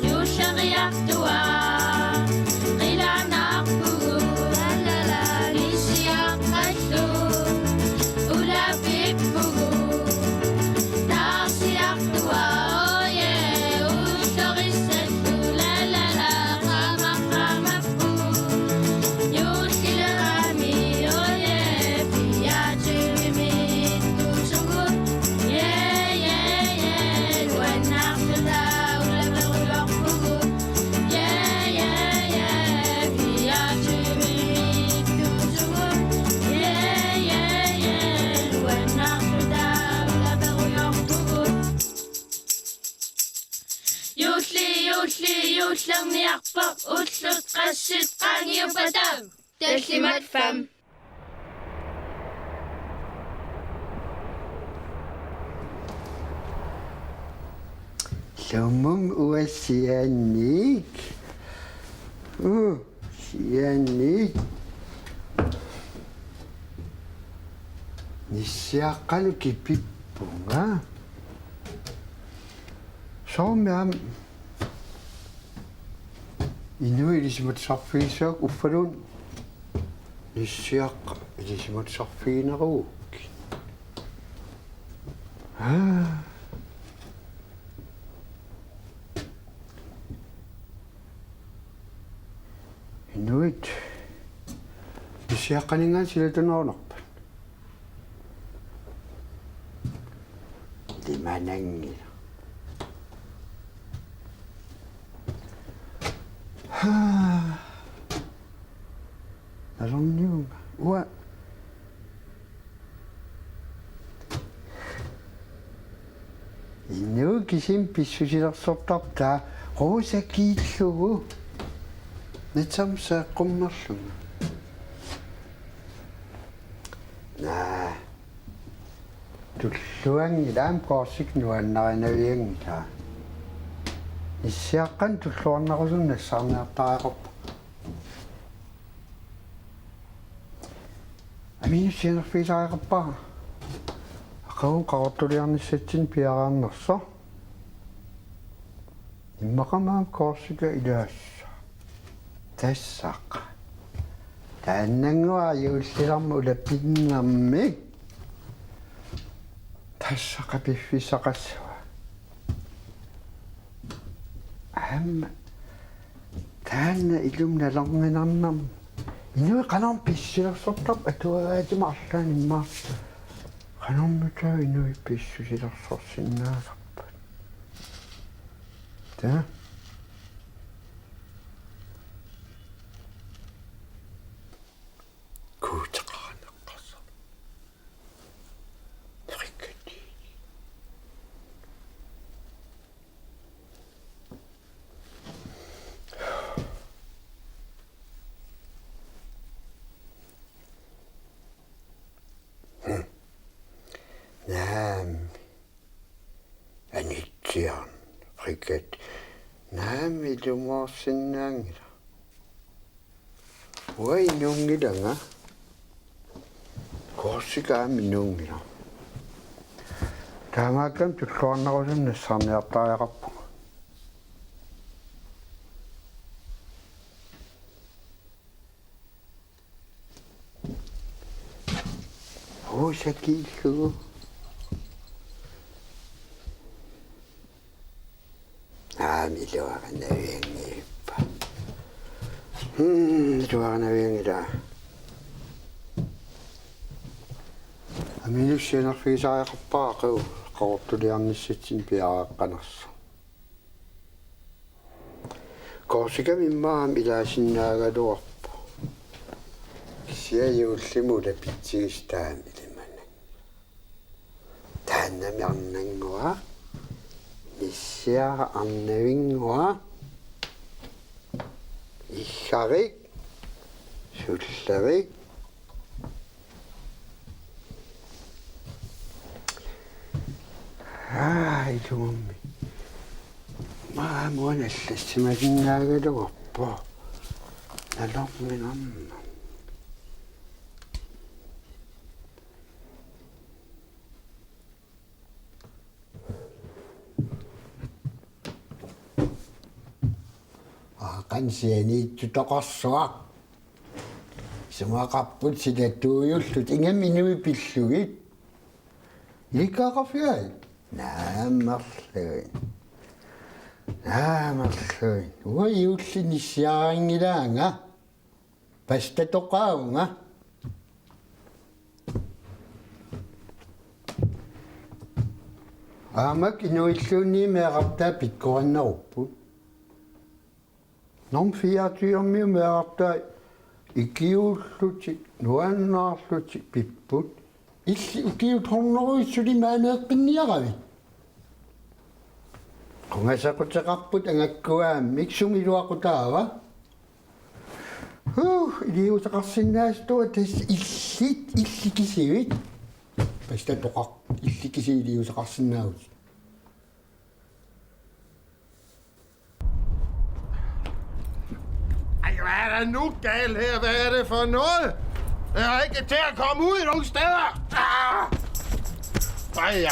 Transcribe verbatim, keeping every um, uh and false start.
Juulleriartuaq qilanaarpugut, nissiaqqallu ulapippugut. Taarsiartuaq, oje, ullorissat, la la la, qamaqamappugut. Juullilerami, oje, fireogtyvemi ittusugut. Ja, ja, ja, nuannaarluta ulaperujorpugut. Ja, ja, ja, fireogtyvemi ittusugut. Ja, ja, ja, nuannaarluta ulaperujorpugut. Juulli, juulli, juullerniarpoq, ullut qassit qaangiuppata. Tallimat fem. Lomum uasiannik. Uh, siannik. Nissiaqqalu kipippunga. Soormi aamma inuit ilisimatusarfigissavat uffaluunniit nissiaqqat ilisimatusarfiginerugukkit. Aa. Inuit nissiaqqaninngaanniit silatunerunarpat. Ilimananngilaq. Haa. Nalorniunga. Uanga. Inuit kisimi pissusilersortarput, rosa kiillugu. Natsam saqqummerlunga. Naa. Tulluanngilaq, aamma Korsika nuannarinavianngilaq. Nissiaqqanik tulluarnerusunik nassaarniartariaqarpunga. Aminup sianerfigisariaqarpara. Aqagu qaqortuliarnissatsinnik piareernersoq. Immaqa aamma Korsika ilaassaaq. Tassaaq. Taannannguaq juullilermat ulapinnermik. Tassaaq piffissaqassava. Aamma taanna ilumut nalorninarnermi. Inuit qanormi pissusilersortarput atuagaatima arlaanni immaqa. Qanormita inuit pissusilersorsinnaalerpat. Taa. Kuuteqaraneqqassaaq. Frikadelle. Naamik. Anitsiarn, frikadelle. Naamik, ilumoorsinnaanngilaq. Uanga inunngilanga. Korsika aamma inunngilaq. Taamaakkami tulluarnerusunik nassaarniartariaqarpunga. Rosa kiillugu. Aamma iluarinavianngilaq. Hmm, iluarinavianngilaq. Aminup sianerfigisariaqarpara aqagu qaqortuliarnissatsinnik piareeqqanersoq. Korsikami immaqa aamma ilaasinnaagaluarpoq. Kisianni juullimut ulapitsigisoq taama ilimananngilaq. Taannami arnannguaq, nissiaraq arnavinnguaq, iggarik, sullerik, Aa, ilumummi. Maamuna allassimasinnaagaluarpoq. Nalorninarnermi. Ansianiitsutoqarsuaq. Isumaqarput silatuujullutit, ingammik inuit pillugit. Ilikkagaqarfigai? Naamerlugit. Naamerlugit. Uanga juullip nissiarinngilaanga. Pastatoqaavunga. Aamak inuilluunniit meerartaat pikkorinnerupput. Norm fireogtyvemi meerartaat ikiuullutik, nuannaarlutik pipput. Illit ukiut hundredet suli maaneeqqinniaravit? Qungasequteqarput angakkuaammik, sumi iluaqutaava? Huh, iliuuseqarsinnaasutut tassa illit, illit kisivit. Pastatoqaq, illit kisivit iliuuseqarsinnaavutit. Ej, hvad er der nu galt her? Hvad er det for noget? Jeg er ikke til at komme ud nogen steder. Ah! Ej, ja.